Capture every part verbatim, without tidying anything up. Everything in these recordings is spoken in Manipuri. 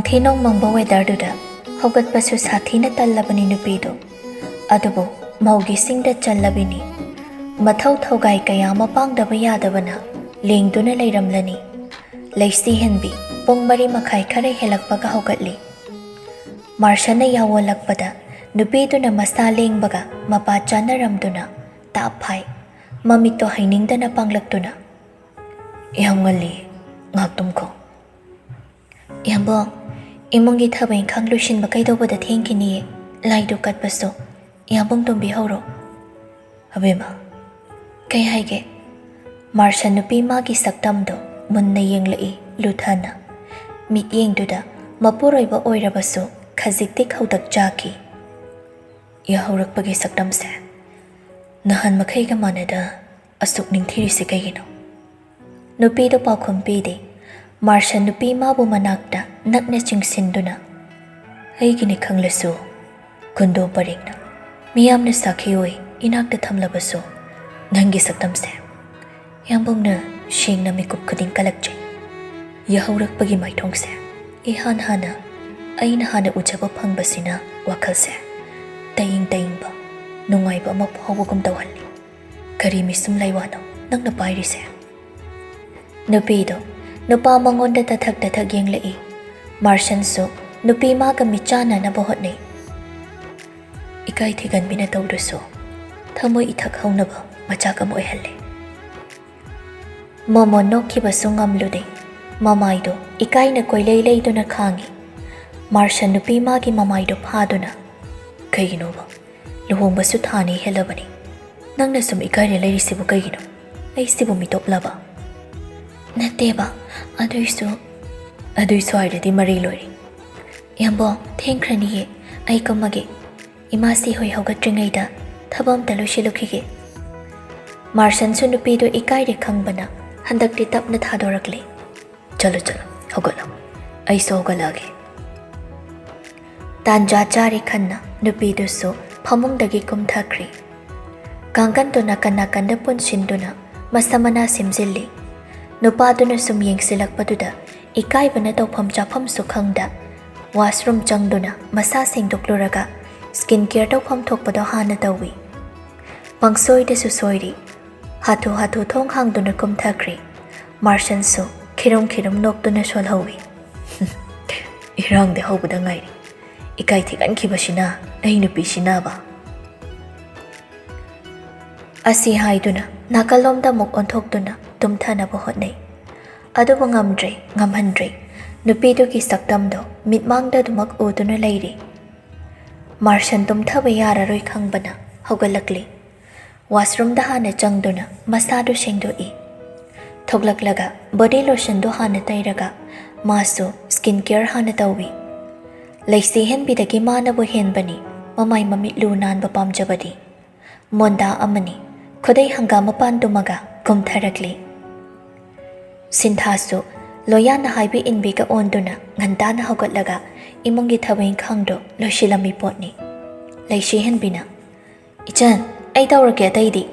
ꯊꯤꯅꯣꯡ ꯃꯪꯕ ꯋꯦꯗꯔꯗꯨꯗ ꯍꯧꯒꯠꯄꯁꯨ ꯁꯥꯊꯤꯅ ꯇꯜꯂꯕꯅꯤ ꯅꯨꯄꯤꯗꯨ꯫ ꯑꯗꯨꯕꯨ ꯃꯧꯒꯤ ꯁꯤꯡꯗ ꯆꯜꯂꯕꯤꯅꯤ꯫ ꯃꯊꯧ ꯊꯧꯒꯥꯏ ꯀꯌꯥ ꯑꯃ ꯄꯥꯡꯗꯕ ꯌꯥꯗꯕꯅ ꯂꯦꯡꯗꯨꯅ ꯂꯩꯔꯝꯂꯅꯤ꯫ ꯂꯩꯁꯤ ꯍꯦꯟꯕꯤ ꯄꯨꯡ ꯃꯔꯤ ꯃꯈꯥꯏ ꯈꯔ ꯍꯦꯜꯂꯛꯄꯒ ꯍꯧꯒꯠꯂꯤ꯫ ꯃꯥꯔꯁꯟꯅ ꯌꯥꯋꯣꯜꯂꯛꯄꯗ ꯅꯨꯄꯤꯗꯨꯅ ꯃꯁꯥ ꯂꯦꯡꯕꯒ ꯃꯄꯥ ꯆꯥꯅꯔꯝꯗꯨꯅ ꯇꯥꯞ ꯐꯥꯏ꯫ ꯃꯃꯤꯠꯇꯣ ꯍꯩꯅꯤꯡꯗꯅ ꯄꯥꯡꯂꯛꯇꯨꯅ, "ꯌꯥꯝ ꯉꯜꯂꯤ, ꯉꯥꯏꯍꯥꯛ ꯇꯨꯝꯈꯣ꯫" "ꯏꯌꯥꯝꯕꯣꯡ, ꯏꯃꯨꯡꯒꯤ ꯊꯕꯛ ꯏꯪꯈꯥꯡ ꯂꯣꯏꯁꯤꯟꯕ ꯀꯩꯗꯧꯕꯗ ꯊꯦꯡꯈꯤꯅꯤꯌꯦ, ꯂꯥꯏꯗꯨ ꯀꯠꯄꯁꯨ꯫ ꯏꯌꯥꯝꯕꯣꯡ ꯇꯨꯝꯕꯤꯍꯧꯔꯣ꯫" "ꯑꯕꯦꯝꯃ, ꯀꯩ ꯍꯥꯏꯒꯦ?" ꯃꯥꯔꯁꯟ ꯅꯨꯄꯤ ꯃꯥꯒꯤ ꯁꯛꯇꯝꯗꯣ ꯃꯨꯟꯅ ꯌꯦꯡꯂꯛꯏ ꯂꯨꯊꯅ꯫ ꯃꯤꯠꯌꯦꯡꯗꯨꯗ ꯃꯄꯨꯔꯣꯏꯕ ꯑꯣꯏꯔꯕꯁꯨ ꯈꯖꯤꯛꯇꯤ ꯈꯧꯗꯛ ꯆꯥꯈꯤ꯫ "ꯌꯥꯍꯧꯔꯛꯄꯒꯤ ꯁꯛꯇꯝꯁꯦ ꯅꯍꯥꯟ ꯃꯈꯩꯒ ꯃꯥꯟꯅꯗ ꯑꯁꯨꯛ ꯅꯤꯡꯊꯤꯔꯤꯁꯤ ꯀꯩꯒꯤꯅꯣ?" ꯅꯨꯄꯤꯗꯨ ꯄꯥꯎꯈꯨꯝ ꯄꯤꯗꯦ꯫ ꯃꯥꯔꯁꯟ ꯅꯨꯄꯤ ꯃꯥꯕꯨ ꯃꯅꯥꯛꯇ ꯅꯛꯅ ꯆꯤꯡꯁꯤꯟꯗꯨꯅ, "ꯑꯩꯒꯤꯅꯤ ꯈꯪꯂꯁꯨ, ꯈꯨꯟꯗꯣ ꯄꯔꯦꯡꯅ ꯃꯤꯌꯥꯝꯅ ꯁꯥꯈꯤ ꯑꯣꯏ ꯏꯅꯥꯛꯇ ꯊꯝꯂꯕꯁꯨ, ꯅꯪꯒꯤ ꯁꯛꯇꯝꯁꯦ ꯏꯌꯥꯝꯕꯨꯡꯅ ꯁꯦꯡꯅ ꯃꯤꯀꯨꯞ ꯈꯨꯗꯤꯡ ꯀꯜꯂꯛꯆꯩ꯫ ꯌꯥꯍꯧꯔꯛꯄꯒꯤ ꯃꯥꯏꯊꯣꯡꯁꯦ ꯏꯍꯥꯟ ꯍꯥꯟꯅ ꯑꯩꯅ ꯍꯥꯟꯅ ꯎꯖꯕ ꯐꯪꯕꯁꯤꯅ ꯋꯥꯈꯜꯁꯦ ꯇꯌꯤꯡ ꯇꯌꯤꯡꯕ, ꯅꯨꯡꯉꯥꯏꯕ ꯑꯃ ꯐꯥꯎꯕꯒꯨꯝ ꯇꯧꯍꯜꯂꯤ꯫ ꯀꯔꯤ ꯃꯤꯁꯨꯝ ꯂꯩꯋꯥꯅꯣ ꯅꯪꯅ ꯄꯥꯏꯔꯤꯁꯦ?" ꯅꯨꯄꯤꯗꯣ ꯅꯨꯄꯥ ꯃꯉꯣꯟꯗ ꯇꯊꯛ ꯇꯊꯛ ꯌꯦꯡꯂꯛꯏ꯫ ꯃꯥꯔꯁꯟꯁꯨ ꯅꯨꯄꯤ ꯃꯥꯒ ꯃꯤꯠꯆꯥꯟꯅꯅꯕ ꯍꯣꯠꯅꯩ꯫ "ꯏꯀꯥꯏ ꯊꯤꯒꯟꯕꯤꯅ ꯇꯧꯗ꯭ꯔꯁꯨ ꯊꯃꯣꯏ ꯏꯊꯛ ꯍꯧꯅꯕ ꯃꯆꯥꯛ ꯑꯃ ꯑꯣꯏꯍꯜꯂꯦ꯫" ꯃꯣꯃꯣꯟ ꯅꯣꯛꯈꯤꯕꯁꯨ ꯉꯝꯂꯨꯗꯦ꯫ ꯃꯃꯥꯏꯗꯣ ꯏꯀꯥꯏꯅ ꯀꯣꯏꯂꯩ ꯂꯩꯗꯨꯅ ꯈꯥꯡꯉꯤ꯫ ꯃꯥꯔꯁꯟ ꯅꯨꯄꯤ ꯃꯥꯒꯤ ꯃꯃꯥꯏꯗꯣ ꯐꯥꯗꯨꯅ, "ꯀꯩꯒꯤꯅꯣꯕ? ꯂꯨꯍꯣꯡꯕꯁꯨ ꯊꯥ ꯑꯅꯤ ꯍꯦꯜꯂꯕꯅꯤ꯫ ꯅꯪꯅ ꯁꯨꯝ ꯏꯀꯥꯏꯔ ꯂꯩꯔꯤꯁꯤꯕꯨ ꯀꯩꯒꯤꯅꯣ? ꯑꯩꯁꯤꯕꯨ ꯃꯤꯇꯣꯞꯂꯕ?" "ꯅꯠꯇꯦꯕ, ꯑꯗꯨꯏꯁꯨ꯫" "ꯑꯗꯨꯏꯁꯨ ꯍꯥꯏꯔꯗꯤ ꯃꯔꯩ ꯂꯣꯏꯔꯦ꯫" "ꯏꯌꯥꯝꯕꯣ, ꯊꯦꯡꯈ꯭ꯔꯅꯤꯌꯦ, ꯑꯩ ꯀꯨꯝꯃꯒꯦ꯫ ꯏꯃꯥꯁꯤ ꯍꯣꯏ ꯍꯧꯒꯠꯇ꯭ꯔꯤꯉꯩꯗ ꯊꯕꯛ ꯑꯝꯇ ꯂꯣꯏꯁꯤꯜꯂꯨꯈꯤꯒꯦ꯫" ꯃꯥꯔꯁꯟꯁꯨ ꯅꯨꯄꯤꯗꯨ ꯏꯀꯥꯏꯔꯦ ꯈꯪꯕꯅ ꯍꯟꯗꯛꯇꯤ ꯇꯞꯅ ꯊꯥꯗꯣꯔꯛꯂꯦ꯫ "ꯆꯠꯂꯣ, ꯆꯠꯂꯣ, ꯍꯧꯒꯠꯂꯣ꯫ ꯑꯩꯁꯨ ꯍꯧꯒꯠꯂꯛꯑꯒꯦ꯫" ꯇꯥꯟꯖꯥ ꯆꯥꯔꯦ ꯈꯟꯅ ꯅꯨꯄꯤꯗꯨꯁꯨ ꯐꯃꯨꯡꯗꯒꯤ ꯀꯨꯝꯊꯈ꯭ꯔꯦ꯫ ꯀꯥꯡꯒꯟꯗꯨ ꯅꯥꯀꯟ ꯅꯥꯀꯟꯗ ꯄꯨꯟꯁꯤꯟꯗꯨꯅ ꯃꯁꯝ ꯃꯅꯥ ꯁꯦꯝꯖꯤꯜꯂꯤ꯫ ꯅꯨꯄꯥꯗꯨꯅ ꯁꯨꯝ ꯌꯦꯡꯁꯤꯜꯂꯛꯄꯗꯨꯗ ꯏꯀꯥꯏꯕꯅ ꯇꯧꯐꯝ ꯆꯥꯐꯝꯁꯨ ꯈꯪꯗ ꯋꯥꯁꯔꯨꯝ ꯆꯪꯗꯨꯅ ꯃꯁꯥ ꯁꯦꯡꯗꯣꯛꯂꯨꯔꯒ ꯁ꯭ꯀꯤꯟ ꯀꯦꯌꯔ ꯇꯧꯐꯝ ꯊꯣꯛꯄꯗꯣ ꯍꯥꯟꯅ ꯇꯧꯏ꯫ ꯄꯪꯁꯣꯏꯗꯁꯨ ꯁꯣꯏꯔꯤ꯫ ꯍꯥꯊꯨ ꯍꯥꯊꯨ ꯊꯣꯡ ꯍꯥꯡꯗꯨꯅ ꯀꯨꯝꯊꯈ꯭ꯔꯦ꯫ ꯃꯥꯔꯁꯟꯁꯨ ꯈꯤꯔꯨꯝ ꯈꯤꯔꯨꯝ ꯅꯣꯛꯇꯨꯅ ꯁꯣꯜꯍꯧꯏ꯫ "ꯏꯔꯥꯡꯗꯤ ꯍꯧꯕꯗ ꯉꯥꯏꯔꯤ꯫ ꯏꯀꯥꯏ ꯊꯤꯒꯟꯈꯤꯕꯁꯤꯅ ꯑꯩ ꯅꯨꯄꯤꯁꯤꯅꯕ!" ꯑꯁꯤ ꯍꯥꯏꯗꯨꯅ ꯅꯥꯀꯜꯂꯣꯝꯗ ꯑꯃꯨꯛ ꯑꯣꯟꯊꯣꯛꯇꯨꯅ ꯇꯨꯝꯊꯅꯕ ꯍꯣꯠꯅꯩ꯫ ꯑꯗꯨꯕꯨ ꯉꯝꯗ꯭ꯔꯦ, ꯉꯝꯍꯟꯗ꯭ꯔꯦ꯫ ꯅꯨꯄꯤꯗꯨꯒꯤ ꯁꯛꯇꯝꯗꯣ ꯃꯤꯠꯃꯥꯡꯗ ꯑꯗꯨꯃꯛ ꯎꯗꯨꯅ ꯂꯩꯔꯤ꯫ ꯃꯥꯔꯁꯟ ꯇꯨꯝꯊꯕ ꯌꯥꯔꯔꯣꯏ ꯈꯪꯕꯅ ꯍꯧꯒꯠꯂꯛꯂꯤ꯫ ꯋꯥꯁꯔꯨꯝꯗ ꯍꯥꯟꯅ ꯆꯪꯗꯨꯅ ꯃꯁꯥꯗꯨ ꯁꯦꯡꯗꯣꯛꯏ꯫ ꯊꯣꯛꯂꯛꯂꯒ ꯕꯣꯗꯤ ꯂꯣꯁꯟꯗꯨ ꯍꯥꯟꯅ ꯇꯩꯔꯒ ꯃꯥꯁꯨ ꯁ꯭ꯀꯤꯟ ꯀꯦꯌꯔ ꯍꯥꯟꯅ ꯇꯧꯏ꯫ ꯂꯩꯁꯤ ꯍꯦꯟꯕꯤꯗꯒꯤ ꯃꯥꯅꯕꯨ ꯍꯦꯟꯕꯅꯤ ꯃꯃꯥꯏ ꯃꯃꯤꯠ ꯂꯨ ꯅꯥꯟꯕ ꯄꯥꯝꯖꯕꯗꯤ꯫ ꯃꯣꯟꯗꯥ ꯑꯃꯅꯤ ꯈꯨꯗꯩ ꯍꯪꯒꯥꯝ ꯃꯄꯥꯟ ꯇꯨꯝꯃꯒ ꯀꯨꯝꯊꯔꯛꯂꯤ꯫ ꯁꯤꯟꯊꯥꯁꯨ ꯂꯣꯌꯥꯅ ꯍꯥꯏꯕ ꯏꯟꯕꯤꯒ ꯑꯣꯟꯗꯨꯅ ꯉꯟꯇꯥꯅ ꯍꯧꯒꯠꯂꯒ ꯏꯃꯨꯡꯒꯤ ꯊꯕꯛ ꯏꯪꯈꯥꯡꯗꯣ ꯂꯣꯏꯁꯤꯜꯂꯝꯃꯤ ꯄꯣꯠꯅꯤ꯫ ꯂꯩꯁꯤ ꯍꯦꯟꯕꯤꯅ, "ꯏꯆꯟ, ꯑꯩ ꯇꯧꯔꯒꯦ ꯑꯇꯩꯗꯤ꯫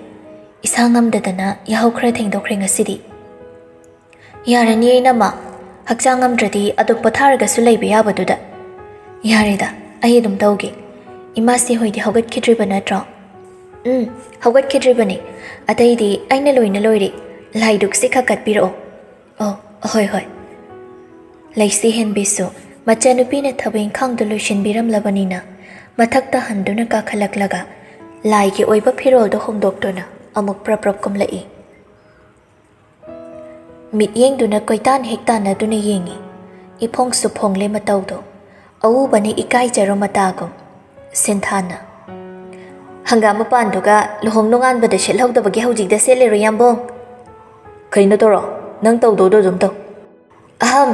ꯏꯁꯥ ꯉꯝꯗꯗꯅ ꯌꯥꯍꯧ ꯈꯔ ꯊꯦꯡꯗꯣꯛꯈ꯭ꯔꯦ ꯉꯁꯤꯗꯤ꯫" "ꯌꯥꯔꯅꯤ ꯏꯅꯝꯃ, ꯍꯛꯆꯥꯡ ꯉꯝꯗ꯭ꯔꯗꯤ ꯑꯗꯨꯝ ꯄꯣꯊꯥꯔꯒꯁꯨ ꯂꯩꯕ ꯌꯥꯕꯗꯨꯗ꯫ ꯌꯥꯔꯦꯗ, ꯑꯩ ꯑꯗꯨꯝ ꯇꯧꯒꯦ꯫ ꯏꯃꯥꯁꯤ ꯍꯣꯏꯗꯤ ꯍꯧꯒꯠꯈꯤꯗ꯭ꯔꯤꯕ ꯅꯠꯇ꯭ꯔꯣ?" "ꯎꯝ, ꯍꯧꯒꯠꯈꯤꯗ꯭ꯔꯤꯕꯅꯤ꯫ ꯑꯇꯩꯗꯤ ꯑꯩꯅ ꯂꯣꯏꯅ ꯂꯣꯏꯔꯦ꯫ ꯂꯥꯏꯗꯨꯛꯁꯤ ꯈꯛ ꯀꯠꯄꯤꯔꯛꯑꯣ꯫" "ꯑꯣ, ꯍꯣꯏ, ꯍꯣꯏ꯫" ꯂꯩꯁꯤ ꯍꯦꯟꯕꯤꯁꯨ ꯃꯆꯥꯅꯨꯄꯤꯅ ꯊꯕꯛ ꯏꯪꯈꯥꯡꯗꯨ ꯂꯣꯏꯁꯤꯟꯕꯤꯔꯝꯂꯕꯅꯤꯅ ꯃꯊꯛꯇ ꯍꯟꯗꯨꯅ ꯀꯥꯈꯠꯂꯛꯂꯒ ꯂꯥꯏꯒꯤ ꯑꯣꯏꯕ ꯐꯤꯔꯣꯜꯗꯨ ꯍꯣꯡꯗꯣꯛꯇꯨꯅ ꯑꯃꯨꯛ ꯄ꯭ꯔꯞ ꯄ꯭ꯔꯞ ꯀꯨꯝꯂꯛꯏ꯫ ꯃꯤꯠꯌꯦꯡꯗꯨꯅ ꯀꯣꯏꯇꯥꯟ ꯍꯦꯛ ꯇꯥꯟꯅꯗꯨꯅ ꯌꯦꯡꯏ꯫ ꯏꯐꯣꯡꯁꯨ ꯐꯣꯡꯂꯦ ꯃꯇꯧꯗꯣ꯫ ꯑꯎꯕꯅ ꯏꯀꯥꯏꯖꯔꯣ ꯃꯇꯥꯒꯨꯝ꯫ ꯁꯤꯟꯊꯥꯅ, "ꯍꯪꯒꯥꯝ ꯃꯄꯥꯟꯗꯨꯒ ꯂꯨꯍꯣꯡ ꯅꯣꯡꯉꯥꯟꯕꯗ ꯁꯦꯠꯍꯧꯗꯕꯒꯤ ꯍꯧꯖꯤꯛꯇ ꯁꯦꯠꯂꯤꯔꯣ, ꯌꯥꯝꯕꯣꯡ?" "ꯀꯩꯅꯣ ꯇꯧꯔꯣ, ꯅꯪ ꯇꯧꯗꯧꯗꯣ ꯑꯗꯨꯝ ꯇꯧ꯫" "ꯑꯍꯝ,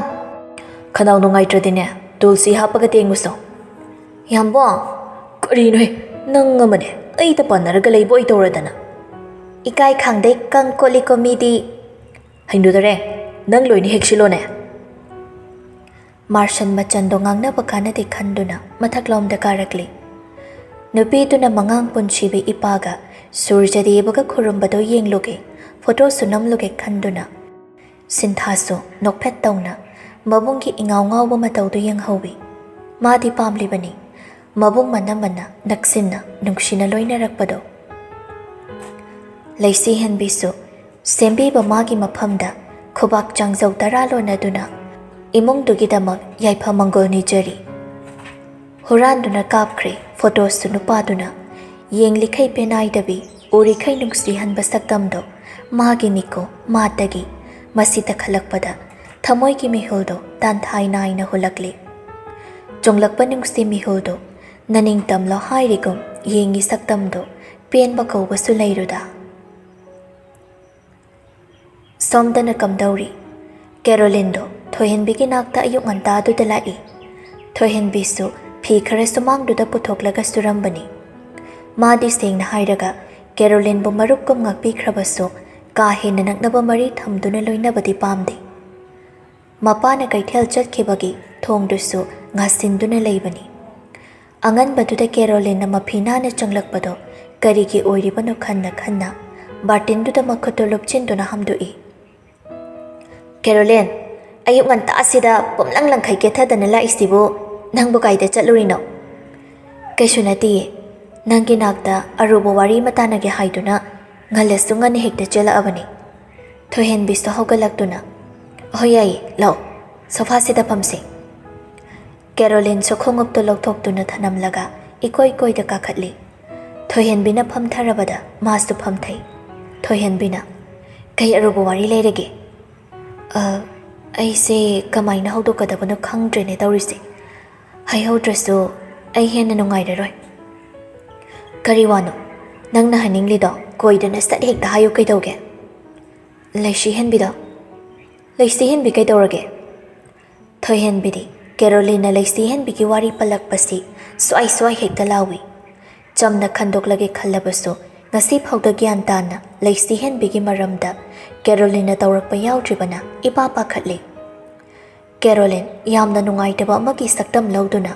ꯈꯅꯥꯎ ꯅꯨꯡꯉꯥꯏꯇ꯭ꯔꯗꯤꯅꯦ, ꯇꯨꯜꯁꯤ ꯍꯥꯞꯄꯒ ꯇꯦꯡꯉꯨꯁꯣ꯫" "ꯌꯥꯝꯕꯣꯡ, ꯀꯔꯤꯅꯣꯍꯦ, ꯅꯪ ꯑꯃꯅꯦ, ꯑꯩꯇ ꯄꯥꯟꯅꯔꯒ ꯂꯩꯕ ꯑꯣꯏ ꯇꯧꯔꯗꯅ꯫" "ꯏꯀꯥꯏ ꯈꯪꯗꯦ, ꯀꯪ ꯀꯣꯠꯂꯤꯀꯣ ꯃꯤꯗꯤ꯫" "ꯍꯩꯅꯨꯗꯔꯦ, ꯅꯪ ꯂꯣꯏꯅ ꯍꯦꯛꯁꯤꯜꯂꯣꯅꯦ꯫" ꯃꯥꯔꯁꯟ ꯃꯆꯟꯗꯣ ꯉꯥꯡꯅꯕ ꯀꯥꯟꯅꯗꯦ ꯈꯟꯗꯨꯅ ꯃꯊꯛꯂꯣꯝꯗ ꯀꯥꯔꯛꯂꯤ꯫ ꯅꯨꯄꯤꯗꯨꯅ ꯃꯉꯥꯡ ꯄꯨꯟꯁꯤꯕꯤ ꯏꯄꯥꯒ ꯁꯨꯔꯖꯗꯦꯕꯒ ꯈꯨꯔꯨꯝꯕꯗꯣ ꯌꯦꯡꯂꯨꯒꯦ, ꯐꯣꯇꯣꯁꯨ ꯅꯝꯂꯨꯒꯦ ꯈꯟꯗꯨꯅ ꯁꯤꯟꯊꯥꯁꯨ ꯅꯣꯛꯐꯦꯠ ꯇꯧꯅ ꯃꯕꯨꯡꯒꯤ ꯏꯉꯥꯎ ꯉꯥꯎꯕ ꯃꯇꯧꯗꯨ ꯌꯦꯡꯍꯧꯏ꯫ ꯃꯥꯗꯤ ꯄꯥꯝꯂꯤꯕꯅꯤ, ꯃꯕꯨꯡ ꯃꯅꯝꯃꯅ ꯅꯛꯁꯤꯟꯅ ꯅꯨꯡꯁꯤꯅ ꯂꯣꯏꯅꯔꯛꯄꯗꯣ꯫ ꯂꯩꯁꯤ ꯍꯦꯟꯕꯤꯁꯨ ꯁꯦꯝꯕꯤꯕ ꯃꯥꯒꯤ ꯃꯐꯝꯗ ꯈꯨꯕꯥꯛ ꯆꯥꯡꯖꯧ ꯇꯔꯥ ꯂꯣꯟꯅꯗꯨꯅ ꯏꯃꯨꯡꯗꯨꯒꯤꯗꯃꯛ ꯌꯥꯏꯐ ꯃꯪꯒꯣꯜ ꯅꯤꯖꯔꯤ꯫ ꯍꯨꯔꯥꯟꯗꯨꯅ ꯀꯥꯞꯈ꯭ꯔꯦ ꯐꯣꯇꯣꯁꯨ ꯅꯨꯄꯥꯗꯨꯅ꯫ ꯌꯦꯡꯂꯤꯈꯩ ꯄꯦꯅꯥꯏꯗꯕꯤ, ꯎꯔꯤꯈꯩ ꯅꯨꯡꯁꯤꯍꯟꯕ ꯁꯛꯇꯝꯗꯣ ꯃꯥꯒꯤꯅꯤꯀꯣ ꯃꯥꯇꯒꯤ꯫ ꯃꯁꯤ ꯇꯛꯈꯠꯂꯛꯄꯗ ꯊꯃꯣꯏꯒꯤ ꯃꯤꯍꯨꯜꯗꯣ ꯇꯥꯟꯊꯥꯏ ꯅꯥꯏꯅ ꯍꯨꯜꯂꯛꯂꯤ꯫ ꯆꯣꯡꯂꯛꯄ ꯅꯨꯡꯁꯤ ꯃꯤꯍꯨꯜꯗꯣ ꯅꯅꯤꯡꯇꯝꯂꯣ ꯍꯥꯏꯔꯤꯒꯨꯝ ꯌꯦꯡꯉꯤ ꯁꯛꯇꯝꯗꯣ ꯄꯦꯟꯕ ꯀꯧꯕꯁꯨ ꯂꯩꯔꯨꯗ꯫ ꯁꯣꯝꯗꯅ ꯀꯝꯗꯧꯔꯤ? ꯀꯦꯔꯣꯂꯤꯟꯗꯣ ꯊꯣꯏꯍꯦꯟꯕꯤꯒꯤ ꯅꯥꯛꯇ ꯑꯌꯨꯛ ꯉꯟꯇꯥꯗꯨꯗ ꯂꯥꯛꯏ꯫ ꯊꯣꯏꯍꯦꯟꯕꯤꯁꯨ ꯐꯤ ꯈꯔ ꯁꯨꯃꯥꯡꯗꯨꯗ ꯄꯨꯊꯣꯛꯂꯒ ꯁꯨꯔꯝꯕꯅꯤ꯫ ꯃꯥꯗꯤ ꯁꯦꯡꯅ ꯍꯥꯏꯔꯒ ꯀꯦꯔꯣꯂꯤꯟꯕꯨ ꯃꯔꯨꯞꯀꯨꯝ ꯉꯥꯛꯄꯤꯈ꯭ꯔꯕꯁꯨ ꯀꯥ ꯍꯦꯟꯅ ꯅꯛꯅꯕ ꯃꯔꯤ ꯊꯝꯗꯨꯅ ꯂꯣꯏꯅꯕꯗꯤ ꯄꯥꯝꯗꯦ꯫ ꯃꯄꯥꯅ ꯀꯩꯊꯦꯜ ꯆꯠꯈꯤꯕꯒꯤ ꯊꯣꯡꯗꯨꯁꯨ ꯉꯥꯁꯤꯟꯗꯨꯅ ꯂꯩꯕꯅꯤ꯫ ꯑꯉꯟꯕꯗꯨꯗ ꯀꯦꯔꯣꯂꯤꯟꯅ ꯃꯐꯤ ꯅꯥꯟꯅ ꯆꯪꯂꯛꯄꯗꯣ ꯀꯔꯤꯒꯤ ꯑꯣꯏꯔꯤꯕꯅꯣ ꯈꯟꯅ ꯈꯟꯅ ꯕꯥꯔꯇꯤꯟꯗꯨꯗ ꯃꯈꯨꯠꯇꯨ ꯂꯨꯞꯆꯤꯟꯗꯨꯅ ꯍꯥꯝꯗꯣꯛꯏ꯫ "ꯀꯦꯔꯣꯂꯤꯟ, ꯑꯌꯨꯛ ꯉꯟꯇꯥꯁꯤꯗ ꯄꯨꯝꯂꯪ ꯂꯪꯈꯩ ꯀꯦꯊꯗꯅ ꯂꯥꯛꯏꯁꯤꯕꯨ ꯅꯪꯕꯨ ꯀꯥꯏꯗ ꯆꯠꯂꯨꯔꯤꯅꯣ?" "ꯀꯩꯁꯨ ꯅꯠꯇꯤꯌꯦ, ꯅꯪꯒꯤ ꯅꯥꯛꯇ ꯑꯔꯨꯕ ꯋꯥꯔꯤ ꯑꯃ ꯇꯥꯟꯅꯒꯦ ꯍꯥꯏꯗꯨꯅ ꯉꯜꯂꯁꯨ ꯉꯟꯅ ꯍꯦꯛꯇ ꯆꯦꯜꯂꯛꯑꯕꯅꯤ꯫" ꯊꯣꯏꯍꯦꯟꯕꯤꯁꯨ ꯍꯧꯒꯠꯂꯛꯇꯨꯅ, "ꯍꯣꯏ ꯌꯥꯏꯌꯦ, ꯂꯥꯛꯑꯣ, ꯁꯣꯐꯥꯁꯤꯗ ꯐꯝꯁꯤ꯫" ꯀꯦꯔꯣꯂꯤꯟꯁꯨ ꯈꯣꯡꯎꯞꯇꯨ ꯂꯧꯊꯣꯛꯇꯨꯅ ꯊꯅꯝꯂꯒ ꯏꯀꯣꯏ ꯀꯣꯏꯗ ꯀꯥꯈꯠꯂꯤ꯫ ꯊꯣꯏꯍꯦꯟꯕꯤꯅ ꯐꯝꯊꯔꯕꯗ ꯃꯥꯁꯨ ꯐꯝꯊꯩ꯫ ꯊꯣꯏꯍꯦꯟꯕꯤꯅ, "ꯀꯩ ꯑꯔꯨꯕ ꯋꯥꯔꯤ ꯂꯩꯔꯒꯦ?" "ꯑ, ꯑꯩꯁꯦ ꯀꯃꯥꯏꯅ ꯍꯧꯗꯣꯛꯀꯗꯕꯅꯣ ꯈꯪꯗ꯭ꯔꯦꯅꯦ ꯇꯧꯔꯤꯁꯦ꯫ ꯍꯥꯏꯍꯧꯗ꯭ꯔꯁꯨ ꯑꯩ ꯍꯦꯟꯅ ꯅꯨꯡꯉꯥꯏꯔꯔꯣꯏ꯫" "ꯀꯔꯤ ꯋꯥꯅꯣ ꯅꯪꯅ ꯍꯥꯏꯅꯤꯡꯂꯤꯗꯣ? ꯀꯣꯏꯗꯅ ꯁꯠ ꯍꯦꯛꯇ ꯍꯥꯏꯌꯨ ꯀꯩꯗꯧꯒꯦ?" "ꯂꯩꯁꯤ ꯍꯦꯟꯕꯤꯗꯣ꯫" "ꯂꯩꯁꯤ ꯍꯦꯟꯕꯤ ꯀꯩꯗꯧꯔꯒꯦ?" ꯊꯣꯏꯍꯦꯟꯕꯤꯗꯤ ꯀꯦꯔꯣꯂꯤꯟꯅ ꯂꯩꯁꯤ ꯍꯦꯟꯕꯤꯒꯤ ꯋꯥꯔꯤ ꯄꯜꯂꯛꯄꯁꯤ ꯁ꯭ꯋꯥꯏ ꯁ꯭ꯋꯥꯏ ꯍꯦꯛꯇ ꯂꯥꯎꯏ꯫ ꯆꯝꯅ ꯈꯟꯗꯣꯛꯂꯒꯦ ꯈꯜꯂꯕꯁꯨ ꯉꯁꯤ ꯐꯥꯎꯗ ꯒ꯭ꯌꯥꯟ ꯇꯥꯅ ꯂꯩꯁꯤ ꯍꯦꯟꯕꯤꯒꯤ ꯃꯔꯝꯗ ꯀꯦꯔꯣꯂꯤꯟꯅ ꯇꯧꯔꯛꯄ ꯌꯥꯎꯗ꯭ꯔꯤꯕꯅ ꯏꯄꯥ ꯄꯥꯈꯠꯂꯤ꯫ ꯀꯦꯔꯣꯂꯤꯟ ꯌꯥꯝꯅ ꯅꯨꯡꯉꯥꯏꯇꯕ ꯑꯃꯒꯤ ꯁꯛꯇꯝ ꯂꯧꯗꯨꯅ,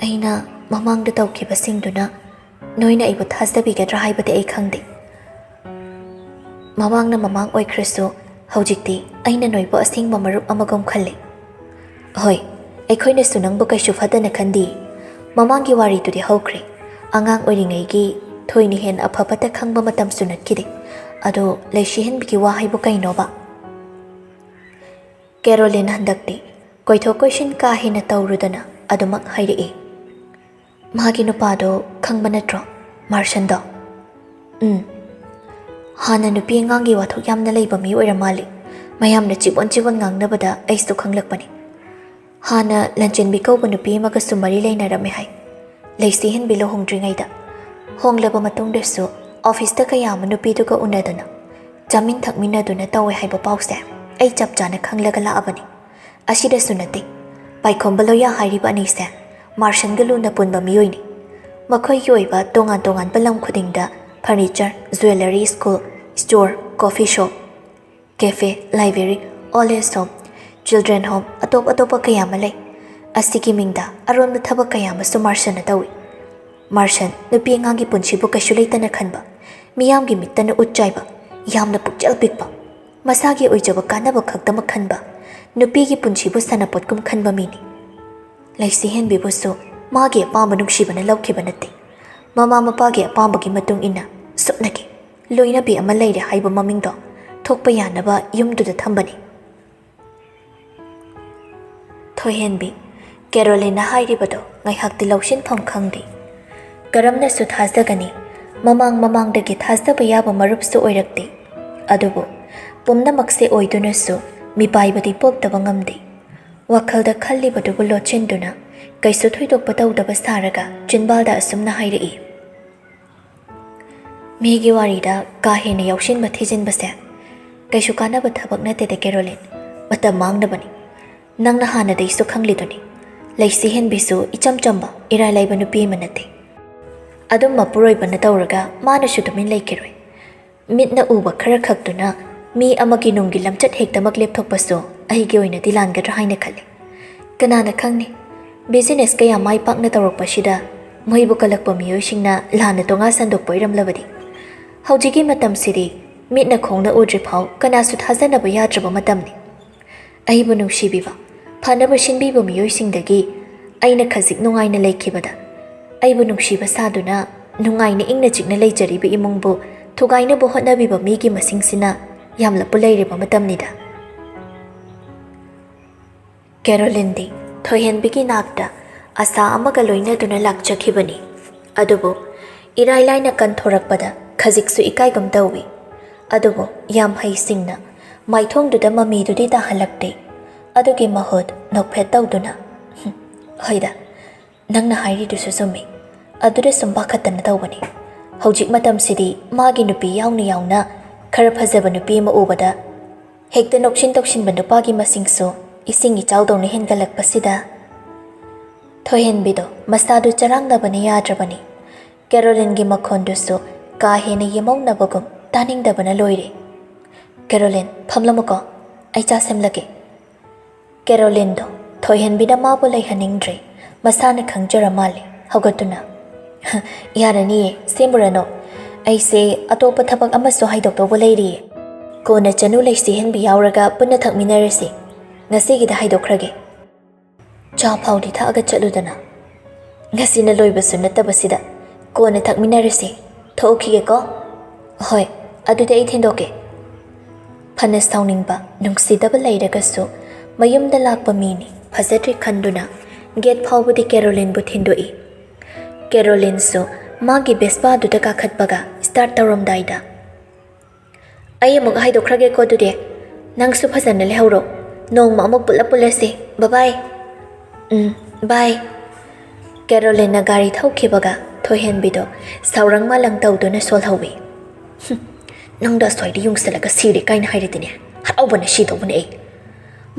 "ꯑꯩꯅ ꯃꯃꯥꯡꯗ ꯇꯧꯈꯤꯕꯁꯤꯡꯗꯨꯅ ꯅꯣꯏꯅ ꯑꯩꯕꯨ ꯊꯥꯖꯕꯤꯒꯗ꯭ꯔꯥ ꯍꯥꯏꯕꯗꯤ ꯑꯩ ꯈꯪꯗꯦ꯫ ꯃꯃꯥꯡꯅ ꯃꯃꯥꯡ ꯑꯣꯏꯈ꯭ꯔꯁꯨ ꯍꯧꯖꯤꯛꯇꯤ ꯑꯩꯅ ꯅꯣꯏꯕꯨ ꯑꯁꯦꯡꯕ ꯃꯔꯨꯞ ꯑꯃꯒꯨꯝ ꯈꯜꯂꯤ꯫ ꯍꯣꯏ, ꯑꯩꯈꯣꯏꯅꯁꯨ ꯅꯪꯕꯨ ꯀꯩꯁꯨ ꯐꯠꯇꯅ ꯈꯟꯗꯤ꯫ ꯃꯃꯥꯡꯒꯤ ꯋꯥꯔꯤꯗꯨꯗꯤ ꯍꯧꯈ꯭ꯔꯦ꯫ ꯑꯉꯥꯡ ꯑꯣꯏꯔꯤꯉꯩꯒꯤ ꯊꯣꯏꯅ ꯍꯦꯟꯅ ꯑꯐ ꯐꯠꯇ ꯈꯪꯕ ꯃꯇꯝꯁꯨ ꯅꯠꯈꯤꯗꯦ꯫ ꯑꯗꯣ ꯂꯩꯁꯤꯍꯟꯕꯤꯒꯤ ꯋꯥ ꯍꯥꯏꯕꯨ ꯀꯩꯅꯣꯕ? ꯀꯦꯔꯣꯂꯤꯟ ꯍꯟꯗꯛꯇꯤ ꯀꯣꯏꯊꯣꯛ ꯀꯣꯏꯁꯤꯟ ꯀꯥ ꯍꯦꯟꯅ ꯇꯧꯔꯨꯗꯅ ꯑꯗꯨꯃꯛ ꯍꯥꯏꯔꯛꯏ꯫ ꯃꯥꯒꯤ ꯅꯨꯄꯥꯗꯣ ꯈꯪꯕ ꯅꯠꯇ꯭ꯔꯣ, ꯃꯥꯔꯁꯟꯗꯣ? ꯎꯝ꯫ ꯍꯥꯟꯅ ꯅꯨꯄꯤ ꯑꯉꯥꯡꯒꯤ ꯋꯥꯊꯣꯛ ꯌꯥꯝꯅ ꯂꯩꯕ ꯃꯤ ꯑꯣꯏꯔ ꯃꯥꯜꯂꯤ꯫ ꯃꯌꯥꯝꯅ ꯆꯤꯕꯣꯟ ꯆꯤꯕꯣꯟ ꯉꯥꯡꯅꯕꯗ ꯑꯩꯁꯨ ꯈꯪꯂꯛꯄꯅꯤ꯫ ꯍꯥꯟꯅ ꯂꯟꯆꯦꯟꯕꯤ ꯀꯧꯕ ꯅꯨꯄꯤ ꯑꯃꯒꯁꯨ ꯃꯔꯤ ꯂꯩꯅꯔꯝꯃꯦ ꯍꯥꯏ, ꯂꯩꯁꯤꯍꯟꯕꯤ ꯂꯨꯍꯣꯡꯗ꯭ꯔꯤꯉꯩꯗ꯫ ꯍꯣꯡꯂꯕ ꯃꯇꯨꯡꯗꯁꯨ ꯑꯣꯐꯤꯁꯇ ꯀꯌꯥ ꯑꯃ ꯅꯨꯄꯤꯗꯨꯒ ꯎꯅꯗꯅ ꯆꯥꯃꯤꯟ ꯊꯛꯃꯤꯟꯅꯗꯨꯅ ꯇꯧꯋꯦ ꯍꯥꯏꯕ ꯄꯥꯎꯁꯦ ꯑꯩ ꯆꯞ ꯆꯥꯅ ꯈꯪꯂꯒ ꯂꯥꯛꯑꯕꯅꯤ꯫ ꯑꯁꯤꯗꯁꯨ ꯅꯠꯇꯦ, ꯄꯥꯏꯈꯣꯝꯕ ꯂꯣꯌꯥ ꯍꯥꯏꯔꯤꯕ ꯑꯅꯤꯁꯦ ꯃꯥꯔꯁꯟꯒ ꯂꯨꯅ ꯄꯨꯟꯕ ꯃꯤꯑꯣꯏꯅꯤ꯫ ꯃꯈꯣꯏꯒꯤ ꯑꯣꯏꯕ ꯇꯣꯉꯥꯟ ꯇꯣꯉꯥꯟꯕ ꯂꯝ ꯈꯨꯗꯤꯡꯗ furniture, jewellery, school, store, coffee shop, cafe, library, old age home, children home, ꯑꯇꯣꯞ ꯑꯇꯣꯞꯄ ꯀꯌꯥ ꯑꯃ ꯂꯩ꯫ ꯑꯁꯤꯒꯤ ꯃꯤꯡꯗ ꯑꯔꯣꯟꯕ ꯊꯕꯛ ꯀꯌꯥ ꯑꯃꯁꯨ ꯃꯥꯔꯁꯟꯅ ꯇꯧꯏ꯫ ꯃꯥꯔꯁꯟ ꯅꯨꯄꯤ ꯑꯉꯥꯡꯒꯤ ꯄꯨꯟꯁꯤꯕꯨ ꯀꯩꯁꯨ ꯂꯩꯇꯅ ꯈꯟꯕ, ꯃꯤꯌꯥꯝꯒꯤ ꯃꯤꯠꯇꯅ ꯎꯠ ꯆꯥꯏꯕ, ꯌꯥꯝꯅ ꯄꯨꯛꯆꯦꯜ ꯄꯤꯛꯄ, ꯃꯁꯥꯒꯤ ꯑꯣꯏꯖꯕ ꯀꯥꯟꯅꯕ ꯈꯛꯇꯃꯛ ꯈꯟꯕ, ꯅꯨꯄꯤꯒꯤ ꯄꯨꯟꯁꯤꯕꯨ ꯁꯥꯟꯅꯄꯣꯠꯀꯨꯝ ꯈꯟꯕ ꯃꯤꯅꯤ꯫ ꯂꯩꯁꯤꯍꯦꯟꯕꯤꯕꯨꯁꯨ ꯃꯥꯒꯤ ꯑꯄꯥꯝꯕ ꯅꯨꯡꯁꯤꯕꯅ ꯂꯧꯈꯤꯕ ꯅꯠꯇꯦ꯫ ꯃꯃꯥ ꯃꯄꯥꯒꯤ ꯑꯄꯥꯝꯕꯒꯤ ꯃꯇꯨꯡ ꯏꯟꯅ ꯁꯨꯞꯅꯒꯤ ꯂꯣꯏꯅꯕꯤ ꯑꯃ ꯂꯩꯔꯦ ꯍꯥꯏꯕ ꯃꯃꯤꯡꯗꯣ ꯊꯣꯛꯄ ꯌꯥꯅꯕ ꯌꯨꯝꯗꯨꯗ ꯊꯝꯕꯅꯤ꯫ ꯊꯣꯏꯍꯦꯟꯕꯤ, ꯀꯦꯔꯣꯂꯤꯟꯅ ꯍꯥꯏꯔꯤꯕꯗꯣ ꯉꯥꯏꯍꯥꯛꯇꯤ ꯂꯧꯁꯤꯟꯐꯝ ꯈꯪꯗꯦ꯫ ꯀꯔꯝꯅꯁꯨ ꯊꯥꯖꯒꯅꯤ? ꯃꯃꯥꯡ ꯃꯃꯥꯡꯗꯒꯤ ꯊꯥꯖꯕ ꯌꯥꯕ ꯃꯔꯨꯞꯁꯨ ꯑꯣꯏꯔꯛꯇꯦ꯫ ꯑꯗꯨꯕꯨ ꯄꯨꯝꯅꯃꯛꯁꯦ ꯑꯣꯏꯗꯨꯅꯁꯨ ꯃꯤꯄꯥꯏꯕꯗꯤ ꯄꯣꯛꯇꯕ ꯉꯝꯗꯦ꯫ ꯋꯥꯈꯜꯗ ꯈꯜꯂꯤꯕꯗꯨꯕꯨ ꯂꯣꯠꯁꯤꯟꯗꯨꯅ ꯀꯩꯁꯨ ꯊꯣꯏꯗꯣꯛꯄ ꯇꯧꯗꯕ ꯁꯥꯔꯒ ꯆꯤꯟꯕꯥꯜꯗ ꯑꯁꯨꯝꯅ ꯍꯥꯏꯔꯛꯏ꯫ ꯃꯤꯒꯤ ꯋꯥꯔꯤꯗ ꯀꯥ ꯍꯦꯟꯅ ꯌꯥꯎꯁꯤꯟꯕ ꯊꯤꯖꯤꯟꯕꯁꯦ ꯀꯩꯁꯨ ꯀꯥꯟꯅꯕ ꯊꯕꯛ ꯅꯠꯇꯦꯗ ꯀꯦꯔꯣꯂꯤꯟ, ꯃꯇꯝ ꯃꯥꯡꯅꯕꯅꯤ꯫ ꯅꯪꯅ ꯍꯥꯟꯅꯗꯒꯤꯁꯨ ꯈꯪꯂꯤꯗꯨꯅꯤ, ꯂꯩꯁꯤ ꯍꯦꯟꯕꯤꯁꯨ ꯏꯆꯝ ꯆꯝꯕ ꯏꯔꯥꯏ ꯂꯥꯏꯕ ꯅꯨꯄꯤ ꯑꯃ ꯅꯠꯇꯦ꯫ ꯑꯗꯨꯝ ꯃꯄꯨꯔꯣꯏꯕꯅ ꯇꯧꯔꯒ ꯃꯥꯅꯁꯨ ꯇꯨꯃꯤꯟ ꯂꯩꯈꯤꯔꯣꯏ꯫ ꯃꯤꯠꯅ ꯎꯕ ꯈꯔ ꯈꯛꯇꯨꯅ ꯃꯤ ꯑꯃꯒꯤ ꯅꯨꯡꯒꯤ ꯂꯝꯆꯠ ꯍꯦꯛꯇꯃꯛ ꯂꯦꯞꯊꯣꯛꯄꯁꯨ ꯑꯩꯒꯤ ꯑꯣꯏꯅꯗꯤ ꯂꯥꯟꯒꯗ꯭ꯔꯥ ꯍꯥꯏꯅ ꯈꯜꯂꯤ꯫ ꯀꯅꯥꯅ ꯈꯪꯅꯤ, ꯕꯤꯖꯤꯅꯦꯁ ꯀꯌꯥ ꯃꯥꯏ ꯄꯥꯛꯅ ꯇꯧꯔꯛꯄꯁꯤꯗ ꯃꯣꯏꯕꯨ ꯀꯜꯂꯛꯄ ꯃꯤꯑꯣꯏꯁꯤꯡꯅ ꯂꯥꯟꯅ ꯇꯣꯉꯥ ꯁꯟꯗꯣꯛꯄ ꯑꯣꯏꯔꯝꯂꯕꯗꯤ꯫ ꯍꯧꯖꯤꯛꯀꯤ ꯃꯇꯝꯁꯤꯗꯤ ꯃꯤꯠꯅ ꯈꯣꯡꯅ ꯎꯗ꯭ꯔꯤꯐꯥꯎ ꯀꯅꯥꯁꯨ ꯊꯥꯖꯅꯕ ꯌꯥꯗ꯭ꯔꯕ ꯃꯇꯝꯅꯤ꯫ ꯑꯩꯕꯨ ꯅꯨꯡꯁꯤꯕꯤꯕ, ꯐꯅꯕ ꯁꯤꯟꯕꯤꯕ ꯃꯤꯑꯣꯏꯁꯤꯡꯗꯒꯤ ꯑꯩꯅ ꯈꯖꯤꯛ ꯅꯨꯡꯉꯥꯏꯅ ꯂꯩꯈꯤꯕꯗ, ꯑꯩꯕꯨ ꯅꯨꯡꯁꯤꯕ ꯁꯥꯗꯨꯅ ꯅꯨꯡꯉꯥꯏꯅ ꯏꯪꯅ ꯆꯤꯛꯅ ꯂꯩꯖꯔꯤꯕ ꯏꯃꯨꯡꯕꯨ ꯊꯨꯒꯥꯏꯅꯕ ꯍꯣꯠꯅꯕꯤꯕ ꯃꯤꯒꯤ ꯃꯁꯤꯡꯁꯤꯅ ꯌꯥꯝꯂꯛꯄ ꯂꯩꯔꯤꯕ ꯃꯇꯝꯅꯤꯗ꯫ ꯀꯦꯔꯣꯂꯤꯟꯗꯤ ꯊꯣꯏꯍꯦꯟꯕꯤꯒꯤ ꯅꯥꯛꯇ ꯑꯁꯥ ꯑꯃꯒ ꯂꯣꯏꯅꯗꯨꯅ ꯂꯥꯛꯆꯈꯤꯕꯅꯤ꯫ ꯑꯗꯨꯕꯨ ꯏꯔꯥꯏ ꯂꯥꯏꯅ ꯀꯟꯊꯣꯔꯛꯄꯗ ꯈꯖꯤꯛꯁꯨ ꯏꯀꯥꯏꯒꯨꯝ ꯇꯧꯏ꯫ ꯑꯗꯨꯕꯨ ꯌꯥꯝ ꯍꯩꯁꯤꯡꯅ ꯃꯥꯏꯊꯣꯡꯗꯨꯗ ꯃꯃꯤꯗꯨꯗꯤ ꯇꯥꯍꯜꯂꯛꯇꯦ꯫ ꯑꯗꯨꯒꯤ ꯃꯍꯨꯠ ꯅꯣꯛꯐꯦꯠ ꯇꯧꯗꯨꯅ, "ꯍꯨꯝ, ꯍꯣꯏꯗ, ꯅꯪꯅ ꯍꯥꯏꯔꯤꯗꯨꯁꯨ ꯆꯨꯝꯃꯤ꯫ ꯑꯗꯨꯗ ꯁꯨꯝ ꯄꯥꯈꯠꯇꯅ ꯇꯧꯕꯅꯤ꯫ ꯍꯧꯖꯤꯛ ꯃꯇꯝꯁꯤꯗꯤ ꯃꯥꯒꯤ ꯅꯨꯄꯤ ꯌꯥꯎꯅ ꯌꯥꯎꯅ ꯈꯔ ꯐꯖꯕ ꯅꯨꯄꯤ ꯑꯃ ꯎꯕꯗ ꯍꯦꯛꯇ ꯅꯣꯛꯁꯤꯟ ꯇꯧꯁꯤꯟꯕ ꯅꯨꯄꯥꯒꯤ ꯃꯁꯤꯡꯁꯨ ꯏꯁꯤꯡ ꯏꯆꯥꯎꯗꯧꯅ ꯍꯦꯟꯒꯠꯂꯛꯄꯁꯤꯗ" ꯊꯣꯏꯍꯦꯟꯕꯤꯗꯣ ꯃꯁꯥꯗꯨ ꯆꯔꯥꯡꯅꯕꯅ ꯌꯥꯗ꯭ꯔꯕꯅꯤ꯫ ꯀꯦꯔꯣꯂꯤꯟꯒꯤ ꯃꯈꯣꯟꯗꯨꯁꯨ ꯀꯥ ꯍꯦꯟꯅ ꯌꯦꯃꯧꯅꯕꯒꯨꯝ ꯇꯥꯅꯤꯡꯗꯕꯅ ꯂꯣꯏꯔꯦ꯫ "ꯀꯦꯔꯣꯂꯤꯟ, ꯐꯝꯂꯝꯃꯨꯀꯣ, ꯑꯩ ꯆꯥ ꯁꯦꯝꯂꯒꯦ꯫" ꯀꯦꯔꯣꯂꯤꯟꯗꯣ ꯊꯣꯏꯍꯦꯟꯕꯤꯅ ꯃꯥꯕꯨ ꯂꯩꯍꯟꯅꯤꯡꯗ꯭ꯔꯦ꯫ ꯃꯁꯥꯅ ꯈꯪꯖꯔ ꯃꯥꯜꯂꯦ꯫ ꯍꯧꯒꯠꯇꯨꯅ, "ꯌꯥꯔꯅꯤꯌꯦ, ꯁꯦꯝꯃꯨꯔꯅꯨ꯫ ꯑꯩꯁꯦ ꯑꯇꯣꯞꯄ ꯊꯕꯛ ꯑꯃꯁꯨ ꯍꯥꯏꯗꯣꯛꯇꯧꯕ ꯂꯩꯔꯤꯌꯦ꯫ ꯀꯣꯟꯅ ꯆꯅꯨ ꯂꯩꯁꯤꯍꯦꯟꯕꯤ ꯌꯥꯎꯔꯒ ꯄꯨꯟꯅ ꯊꯛꯃꯤꯟꯅꯔꯁꯤ꯫ ꯉꯁꯤꯒꯤꯗ ꯍꯥꯏꯗꯣꯛꯈ꯭ꯔꯒꯦ꯫ ꯆꯥ ꯐꯥꯎꯗꯤ ꯊꯛꯑꯒ ꯆꯠꯂꯨꯗꯅ꯫ ꯉꯁꯤꯅ ꯂꯣꯏꯕꯁꯨ ꯅꯠꯇꯕꯁꯤꯗ꯫ ꯀꯣꯟꯅ ꯊꯛꯃꯤꯟꯅꯔꯁꯤ꯫ ꯊꯣꯛꯎꯈꯤꯒꯦꯀꯣ꯫" "ꯍꯣꯏ, ꯑꯗꯨꯗꯤ ꯑꯩ ꯊꯤꯟꯗꯣꯛꯀꯦ꯫" ꯐꯅ ꯁꯥꯎꯅꯤꯡꯕ, ꯅꯨꯡꯁꯤꯗꯕ ꯂꯩꯔꯒꯁꯨ ꯃꯌꯨꯝꯗ ꯂꯥꯛꯄ ꯃꯤꯅꯤ ꯐꯖꯗ꯭ꯔꯦ ꯈꯟꯗꯨꯅ ꯒꯦꯠ ꯐꯥꯎꯕꯗꯤ ꯀꯦꯔꯣꯂꯤꯟꯕꯨ ꯊꯤꯟꯗꯣꯛꯏ꯫ ꯀꯦꯔꯣꯂꯤꯟꯁꯨ ꯃꯥꯒꯤ ꯕꯦꯁꯄꯥꯗꯨꯗ ꯀꯥꯈꯠꯄꯒ ꯁ꯭ꯇꯥꯔꯠ ꯇꯧꯔꯝꯗꯥꯏꯗ, "ꯑꯩ ꯑꯃꯨꯛ ꯍꯥꯏꯗꯣꯛꯈ꯭ꯔꯒꯦꯀꯣ ꯑꯗꯨꯗꯤ꯫ ꯅꯪꯁꯨ ꯐꯖꯅ ꯂꯩꯍꯧꯔꯣ꯫ ꯅꯣꯡꯃ ꯑꯃꯨꯛ ꯄꯨꯂꯞ ꯄꯨꯜꯂꯁꯤ꯫ ꯕꯕꯥꯏ꯫" "ꯎꯝ, ꯕꯥꯏ꯫" ꯀꯦꯔꯣꯂꯤꯟꯅ ꯒꯥꯔꯤ ꯊꯧꯈꯤꯕꯒ ꯊꯣꯏꯍꯦꯟꯕꯤꯗꯣ ꯁꯥꯎꯔꯪ ꯃꯥꯂꯪ ꯇꯧꯗꯨꯅ ꯁꯣꯜꯍꯧꯏ꯫ "ꯍꯨꯝ, ꯅꯪꯗ ꯑꯁ꯭ꯋꯥꯏꯗ ꯌꯨꯡꯁꯜꯂꯒ ꯁꯤꯔꯦ ꯀꯥꯏꯅ ꯍꯥꯏꯔꯗꯤꯅꯦ, ꯍꯔꯥꯎꯕꯅ ꯁꯤꯗꯧꯕꯅꯦ ꯑꯩ꯫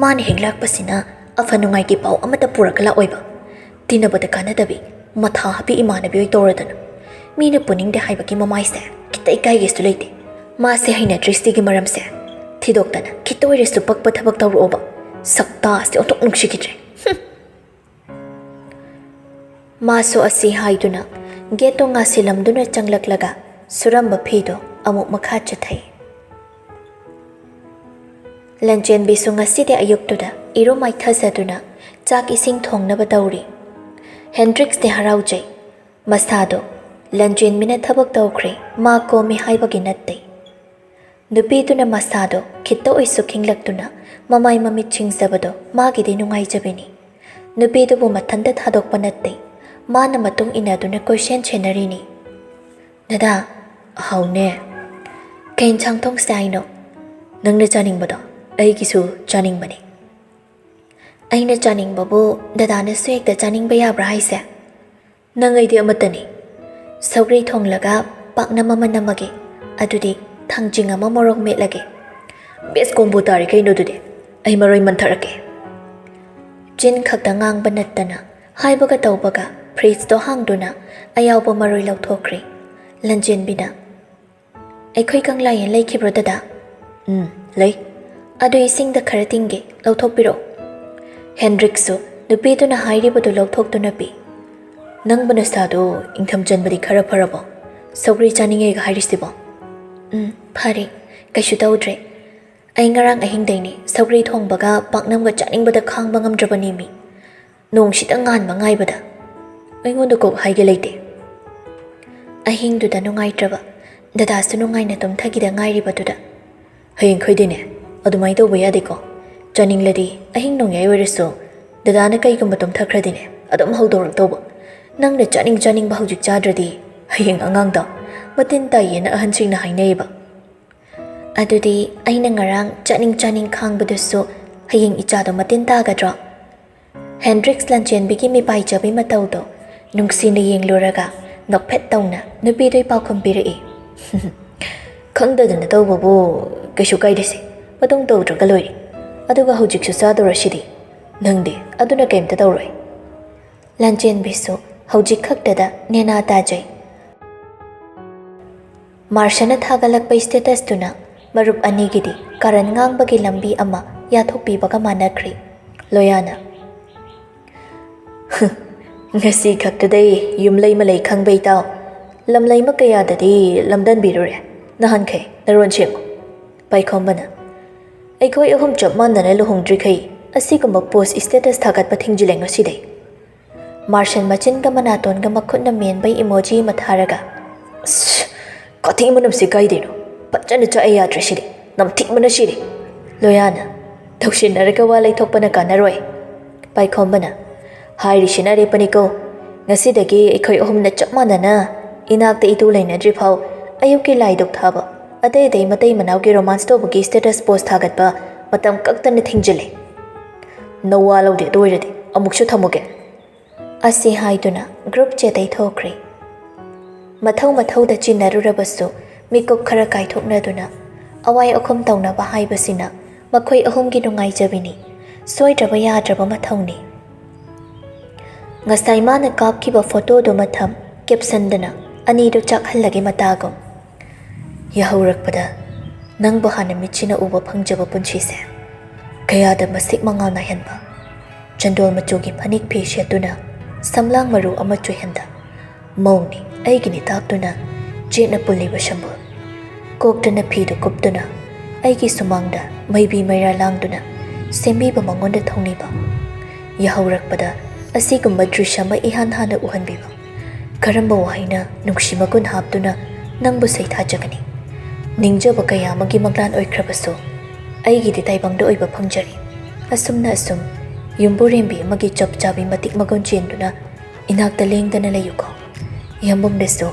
ꯃꯥꯅ ꯍꯦꯛ ꯂꯥꯛꯄꯁꯤꯅ ꯑꯐ ꯅꯨꯡꯉꯥꯏꯒꯤ ꯄꯥꯎ ꯑꯃꯠꯇ ꯄꯨꯔꯒ ꯂꯥꯛꯑꯣꯏꯕ꯫ ꯇꯤꯟꯅꯕꯗ ꯀꯥꯟꯅꯗꯕꯤ, ꯃꯊꯥ ꯍꯥꯞꯄꯤ ꯏꯃꯥꯟꯅꯕꯤ ꯑꯣꯏ ꯇꯧꯔꯗꯅ꯫ ꯃꯤꯅ ꯄꯨꯅꯤꯡꯗꯦ ꯍꯥꯏꯕꯒꯤ ꯃꯃꯥꯏꯁꯦ ꯈꯤꯇ ꯏꯀꯥꯏꯒꯦꯁꯨ ꯂꯩꯇꯦ꯫ ꯃꯥꯁꯦ ꯍꯩꯅꯗ꯭ꯔꯤꯁꯤꯒꯤ ꯃꯔꯝꯁꯦ ꯊꯤꯗꯣꯛꯇꯅ ꯈꯤꯇ ꯑꯣꯏꯔꯁꯨ ꯄꯛꯄ ꯊꯕꯛ ꯇꯧꯔꯛꯑꯣꯕ꯫ ꯁꯛꯇꯥꯁꯦ ꯑꯣꯟꯊꯣꯛ ꯅꯨꯡꯁꯤꯈꯤꯗ꯭ꯔꯦ꯫ ꯍꯨꯝ!" ꯃꯥꯁꯨ ꯑꯁꯤ ꯍꯥꯏꯗꯨꯅ ꯒꯦꯠꯇꯣ ꯉꯥꯁꯤꯜꯂꯝꯗꯨꯅ ꯆꯪꯂꯛꯂꯒ ꯁꯨꯔꯝꯕ ꯐꯤꯗꯣ ꯑꯃꯨꯛ ꯃꯈꯥ ꯆꯠꯊꯩ꯫ ꯂꯟꯆꯦꯟꯕꯤꯁꯨ ꯉꯁꯤꯗꯤ ꯑꯌꯨꯛꯇꯨꯗ ꯏꯔꯨ ꯃꯥꯏꯊꯖꯗꯨꯅ ꯆꯥꯛ ꯏꯁꯤꯡ ꯊꯣꯡꯅꯕ ꯇꯧꯔꯤ꯫ ꯍꯦꯟꯗ꯭ꯔꯤꯛꯁꯇꯤ ꯍꯔꯥꯎꯖꯩ꯫ ꯃꯁꯥꯗꯣ ꯂꯟꯆꯦꯟꯕꯤꯅ ꯊꯕꯛ ꯇꯧꯈ꯭ꯔꯦ, ꯃꯥ ꯀꯣꯝꯃꯤ ꯍꯥꯏꯕꯒꯤ ꯅꯠꯇꯦ꯫ ꯅꯨꯄꯤꯗꯨꯅ ꯃꯁꯥꯗꯣ ꯈꯤꯠꯇ ꯑꯣꯏꯁꯨ ꯈꯤꯡꯂꯛꯇꯨꯅ ꯃꯃꯥꯏ ꯃꯃꯤꯠ ꯁꯤꯡꯖꯕꯗꯣ ꯃꯥꯒꯤꯗꯤ ꯅꯨꯡꯉꯥꯏꯖꯕꯤꯅꯤ꯫ ꯅꯨꯄꯤꯗꯨꯕꯨ ꯃꯊꯟꯇ ꯊꯥꯗꯣꯛꯄ ꯅꯠꯇꯦ, ꯃꯥꯅ ꯃꯇꯨꯡ ꯏꯟꯅꯗꯨꯅ ꯀꯣꯏꯁꯦꯟ ꯁꯦꯟꯅꯔꯤꯅꯤ꯫ "ꯗꯗꯥ, ꯑꯍꯥꯎꯅꯦ꯫ ꯀꯩ ꯏꯟꯁꯥꯡ ꯊꯣꯡꯁꯦ ꯍꯥꯏꯅꯣ?" "ꯅꯪꯅ ꯆꯥꯅꯤꯡꯕꯗꯣ ꯑꯩꯒꯤꯁꯨ ꯆꯥꯅꯤꯡꯕꯅꯤ꯫" "ꯑꯩꯅ ꯆꯥꯅꯤꯡꯕꯕꯨ ꯗꯗꯥꯅꯁꯨ ꯍꯦꯛꯇ ꯆꯥꯅꯤꯡꯕ ꯌꯥꯕ꯭ꯔꯥ ꯍꯥꯏꯁꯦ?" "ꯅꯪ ꯑꯩꯗꯤ ꯑꯃꯠꯇꯅꯤ꯫ ꯁꯧꯒ꯭ꯔꯤ ꯊꯣꯡꯂꯒ ꯄꯥꯛꯅꯝ ꯑꯃ ꯅꯝꯃꯒꯦ, ꯑꯗꯨꯗꯤ ꯊꯥꯡꯖꯤꯡ ꯑꯃ ꯃꯣꯔꯣꯛ ꯃꯦꯠꯂꯒꯦ꯫" "ꯕꯦꯁ ꯀꯣꯝꯕꯣ ꯇꯥꯔꯦ ꯀꯩꯅꯣ ꯑꯗꯨꯗꯤ꯫ ꯑꯩ ꯃꯔꯣꯏ ꯃꯟꯊꯔꯛꯀꯦ꯫" ꯆꯤꯟ ꯈꯛꯇ ꯉꯥꯡꯕ ꯅꯠꯇꯅ ꯍꯥꯏꯕꯒ ꯇꯧꯕꯒ ꯐ꯭ꯔꯤꯖꯇꯣ ꯍꯥꯡꯗꯨꯅ ꯑꯌꯥꯎꯕ ꯃꯔꯣꯏ ꯂꯧꯊꯣꯛꯈ꯭ꯔꯦ꯫ ꯂꯟꯆꯦꯟꯕꯤꯅ, "ꯑꯩꯈꯣꯏ ꯀꯪꯂꯥ ꯌꯦꯟ ꯂꯩꯈꯤꯕ꯭ꯔꯣ ꯗꯗꯥ?" "ꯎꯝ, ꯂꯩ꯫" "ꯑꯗꯨ ꯏꯁꯤꯡꯗ ꯈꯔ ꯇꯤꯡꯒꯦ, ꯂꯧꯊꯣꯛꯄꯤꯔꯛꯑꯣ꯫" ꯍꯦꯟꯗ꯭ꯔꯤꯛꯁꯨ ꯅꯨꯄꯤꯗꯨꯅ ꯍꯥꯏꯔꯤꯕꯗꯨ ꯂꯧꯊꯣꯛꯇꯨꯅ ꯄꯤ꯫ "ꯅꯪꯕꯨ ꯅꯁꯥꯗꯣ ꯏꯪꯊꯝ ꯆꯟꯕꯗꯤ ꯈꯔ ꯐꯔꯕꯣ? ꯁꯧꯒ꯭ꯔꯤ ꯆꯥꯅꯤꯡꯉꯦꯒ ꯍꯥꯏꯔꯤꯁꯤꯕꯣ?" "ꯎꯝ, ꯐꯔꯦ, ꯀꯩꯁꯨ ꯇꯧꯗ꯭ꯔꯦ꯫ ꯑꯩ ꯉꯔꯥꯡ ꯑꯍꯤꯡꯗꯩꯅꯦ ꯁꯧꯒ꯭ꯔꯤ ꯊꯣꯡꯕꯒ ꯄꯥꯛꯅꯝꯒ ꯆꯥꯅꯤꯡꯕꯗ ꯈꯥꯡꯕ ꯉꯝꯗ꯭ꯔꯕꯅꯦꯃꯤ꯫ ꯅꯣꯡ ꯈꯤꯇꯪ ꯉꯥꯟꯕ ꯉꯥꯏꯕꯗ꯫ ꯑꯩꯉꯣꯟꯗ ꯀꯣꯛ ꯍꯥꯏꯒꯦ ꯂꯩꯇꯦ꯫" ꯑꯍꯤꯡꯗꯨꯗ ꯅꯨꯡꯉꯥꯏꯇ꯭ꯔꯕ ꯗꯗꯥꯁꯨ ꯅꯨꯡꯉꯥꯏꯅ ꯇꯨꯝꯊꯈꯤꯗ ꯉꯥꯏꯔꯤꯕꯗꯨꯗ, "ꯍꯌꯦꯡꯈꯩꯗꯤꯅꯦ ꯑꯗꯨꯃꯥꯏꯅ ꯇꯧꯕ ꯌꯥꯗꯦꯀꯣ꯫ ꯆꯥꯅꯤꯡꯂꯗꯤ ꯑꯍꯤꯡ ꯅꯣꯡꯌꯥꯏ ꯑꯣꯏꯔꯁꯨ ꯗꯗꯥꯅ ꯀꯩꯒꯨꯝꯕ ꯇꯨꯝꯊꯈ꯭ꯔꯗꯤꯅꯦ ꯑꯗꯨꯝ ꯍꯧꯗꯣꯔꯛꯇꯧꯕ꯫ ꯅꯪꯅ ꯆꯥꯅꯤꯡ ꯆꯥꯅꯤꯡꯕ ꯍꯧꯖꯤꯛ ꯆꯥꯗ꯭ꯔꯗꯤ ꯍꯌꯦꯡ ꯑꯉꯥꯡꯗꯣ ꯃꯇꯤꯟ ꯇꯥꯏꯌꯦꯅ ꯑꯍꯟꯁꯤꯡꯅ ꯍꯥꯏꯅꯩꯌꯦꯕ꯫ ꯑꯗꯨꯗꯤ ꯑꯩꯅ ꯉꯔꯥꯡ ꯆꯥꯅꯤꯡ ꯆꯥꯅꯤꯡ ꯈꯥꯡꯕꯗꯨꯁꯨ ꯍꯌꯦꯡ ꯏꯆꯥꯗꯣ ꯃꯇꯤꯟ ꯇꯥꯒꯗ꯭ꯔꯣ?" ꯍꯦꯟꯗ꯭ꯔꯤꯛꯁ ꯂꯟꯆꯦꯟꯕꯤꯒꯤ ꯃꯤꯄꯥꯏꯖꯕꯤ ꯃꯇꯧꯗꯣ ꯅꯨꯡꯁꯤꯅ ꯌꯦꯡꯂꯨꯔꯒ ꯅꯣꯛꯐꯦꯠ ꯇꯧꯅ ꯅꯨꯄꯤꯗꯨ ꯄꯥꯎꯈꯨꯝ ꯄꯤꯔꯛꯏ꯫ "ꯈꯪꯗꯗꯅ ꯇꯧꯕꯕꯨ ꯀꯩꯁꯨ ꯀꯥꯏꯗꯦꯁꯦ, ꯃꯇꯨꯡ ꯇꯧꯗ꯭ꯔꯒ ꯂꯣꯏꯔꯦ꯫ ꯑꯗꯨꯒ ꯍꯧꯖꯤꯛꯁꯨ ꯆꯥꯗꯧꯔꯁꯤꯗꯤ꯫ ꯅꯪꯗꯤ ꯑꯗꯨꯅ ꯀꯩꯝꯇ ꯇꯧꯔꯣꯏ꯫" ꯂꯟꯆꯦꯟꯕꯤꯁꯨ ꯍꯧꯖꯤꯛ ꯈꯛꯇꯗ ꯅꯦꯅꯥ ꯇꯥꯖꯩ꯫ ꯃꯥꯔꯁꯅ ꯊꯥꯒꯠꯂꯛꯄ ꯁ꯭ꯇꯦꯇꯁꯇꯨꯅ ꯃꯔꯨꯞ ꯑꯅꯤꯒꯤꯗꯤ ꯀꯥꯔꯟ ꯉꯥꯡꯕꯒꯤ ꯂꯝꯕꯤ ꯑꯃ ꯌꯥꯊꯣꯛꯄꯤꯕꯒ ꯃꯥꯟꯅꯈ꯭ꯔꯦ꯫ ꯂꯣꯌꯥꯅ, "ꯉꯁꯤ ꯈꯛꯇꯗꯩ ꯌꯨꯝ ꯂꯩ ꯃꯂꯩ ꯈꯪꯕꯩ ꯇꯥꯎ꯫ ꯂꯝ ꯂꯩꯃ ꯀꯌꯥꯗꯗꯤ ꯂꯝꯗꯟꯕꯤꯔꯨꯔꯦ꯫ ꯅꯍꯥꯟꯈꯩ ꯅꯔꯣꯟ ꯁꯦꯡꯉꯨ꯫" ꯄꯥꯏꯈꯣꯝꯕꯅ, ꯑꯩꯈꯣꯏ ꯑꯍꯨꯝ ꯆꯞ ꯃꯥꯟꯅꯅ ꯂꯨꯍꯣꯡꯗ꯭ꯔꯤꯈꯩ ꯑꯁꯤꯒꯨꯝꯕ post status ꯊꯥꯒꯠꯄ ꯊꯤꯡꯖꯤꯜꯂꯦ ꯉꯁꯤꯗꯩ꯫ ꯃꯥꯔꯁꯟ ꯃꯆꯤꯟꯒ ꯃꯅꯥꯇꯣꯟꯒ ꯃꯈꯨꯠꯅ ꯃꯦꯟꯕꯩ emoji ꯑꯃ ꯊꯥꯔꯒ, "ꯑꯁ, ꯀꯥꯊꯤ ꯃꯅꯝꯁꯤ ꯀꯥꯏꯗꯩꯅꯣ? ꯐꯖꯅ ꯆꯥꯛꯑꯦ, ꯌꯥꯗ꯭ꯔꯦ ꯁꯤꯗꯤ꯫ ꯅꯝꯊꯤꯕꯅ ꯁꯤꯔꯦ꯫" ꯂꯣꯌꯥꯅ, "ꯇꯧꯁꯤꯟꯅꯔꯒ ꯋꯥ ꯂꯩꯊꯣꯛꯄꯅ ꯀꯥꯟꯅꯔꯣꯏ꯫" ꯄꯥꯏꯈꯣꯝꯕꯅ, "ꯍꯥꯏꯔꯤꯁꯤꯅ ꯑꯔꯦꯞꯄꯅꯤꯀꯣ꯫ ꯉꯁꯤꯗꯒꯤ ꯑꯩꯈꯣꯏ ꯑꯍꯨꯝꯅ ꯆꯞ ꯃꯥꯟꯅꯅ ꯏꯅꯥꯛꯇ ꯏꯇꯨ ꯂꯩꯅꯗ꯭ꯔꯤ ꯐꯥꯎ ꯑꯌꯨꯛꯀꯤ ꯂꯥꯏꯗꯨꯛ ꯊꯥꯕ, ꯑꯇꯩ ꯑꯇꯩ ꯃꯇꯩ ꯃꯅꯥꯎꯒꯤ romance ꯇꯧꯕꯒꯤ status post ꯊꯥꯒꯠꯄ ꯃꯇꯝ ꯀꯛꯇꯅ ꯊꯤꯡꯖꯤꯜꯂꯦ꯫ ꯅꯋꯥ ꯂꯧꯗꯦ, ꯑꯗꯨ ꯑꯣꯏꯔꯗꯤ ꯑꯃꯨꯛꯁꯨ ꯊꯝꯃꯨꯒꯦ꯫" ꯑꯁꯤ ꯍꯥꯏꯗꯨꯅ group chatꯇꯩ ꯊꯣꯛꯈ꯭ꯔꯦ꯫ ꯃꯊꯧ ꯃꯊꯧꯗ ꯆꯤꯟꯅꯔꯨꯔꯕꯁꯨ ꯃꯤꯀꯨꯞ ꯈꯔ ꯀꯥꯏꯊꯣꯛꯅꯗꯨꯅ ꯑꯋꯥꯏ ꯑꯈꯨꯝ ꯇꯧꯅꯕ ꯍꯥꯏꯕꯁꯤꯅ ꯃꯈꯣꯏ ꯑꯍꯨꯝꯒꯤ ꯅꯨꯡꯉꯥꯏꯖꯕꯤꯅꯤ꯫ ꯁꯣꯏꯗ꯭ꯔꯕ ꯌꯥꯗ꯭ꯔꯕ ꯃꯊꯧꯅꯤ꯫ ꯉꯁꯥꯏ ꯃꯥꯅ ꯀꯥꯞꯈꯤꯕ photoꯗꯨ ꯃꯊꯝ captionꯗꯅ ꯑꯅꯤꯗꯨ ꯆꯥꯛꯍꯜꯂꯒꯦ ꯃꯇꯥꯒꯨꯝ꯫ ꯌꯥꯍꯧꯔꯛꯄꯗ ꯅꯪꯕꯨ ꯍꯥꯟꯅ ꯃꯤꯠꯁꯤꯅ ꯎꯕ ꯐꯪꯖꯕ ꯄꯨꯟꯁꯤꯁꯦ ꯀꯌꯥꯗ ꯃꯁꯤꯛ ꯃꯉꯥꯜ ꯅꯥꯏꯍꯟꯕ꯫ ꯆꯟꯗꯣꯜ ꯃꯆꯨꯒꯤ ꯐꯅꯦꯛ ꯐꯤ ꯁꯦꯠꯇꯨꯅ ꯁꯝꯂꯥꯡ ꯃꯔꯨ ꯑꯃ ꯆꯨꯍꯟꯗ ꯃꯧꯅꯤ ꯑꯩꯒꯤꯅꯤ ꯇꯥꯛꯇꯨꯅ ꯆꯦꯠꯅ ꯄꯨꯜꯂꯤꯕ ꯁꯝꯕꯨꯜ꯫ ꯀꯣꯛꯇꯅ ꯐꯤꯗꯨ ꯀꯨꯞꯇꯨꯅ ꯑꯩꯒꯤ ꯁꯨꯃꯥꯡꯗ ꯃꯩꯕꯤ ꯃꯩꯔꯥ ꯂꯥꯡꯗꯨꯅ ꯁꯦꯝꯕꯤꯕ ꯃꯉꯣꯟꯗ ꯊꯧꯅꯤꯕ꯫ ꯌꯥꯍꯧꯔꯛꯄꯗ ꯑꯁꯤꯒꯨꯝꯕ ꯗ꯭ꯔꯤꯁ ꯑꯃ ꯏꯍꯥꯟ ꯍꯥꯟꯅ ꯎꯍꯟꯕꯤꯕ꯫ ꯀꯔꯝꯕ ꯋꯥꯍꯩꯅ ꯅꯨꯡꯁꯤ ꯃꯒꯨꯟ ꯍꯥꯞꯇꯨꯅ ꯅꯪꯕꯨ ꯁꯩꯊꯥꯖꯒꯅꯤ? ꯅꯤꯡꯖꯕ ꯀꯌꯥ ꯑꯃꯒꯤ ꯃꯪꯂꯥꯟ ꯑꯣꯏꯈ꯭ꯔꯕꯁꯨ ꯑꯩꯒꯤꯗꯤ ꯇꯥꯏꯕꯪꯗ ꯑꯣꯏꯕ ꯐꯪꯖꯔꯦ꯫ ꯑꯁꯨꯝꯅ ꯑꯁꯨꯝ ꯌꯨꯝꯕꯨꯔꯦꯝꯕꯤ ꯑꯃꯒꯤ ꯆꯞ ꯆꯥꯕꯤ ꯃꯇꯤꯛ ꯃꯒꯨꯟ ꯆꯦꯟꯗꯨꯅ ꯏꯅꯥꯛꯇ ꯂꯦꯡꯗꯅ ꯂꯩꯌꯨꯀꯣ꯫ ꯌꯥꯝꯕꯨꯡꯗꯁꯨ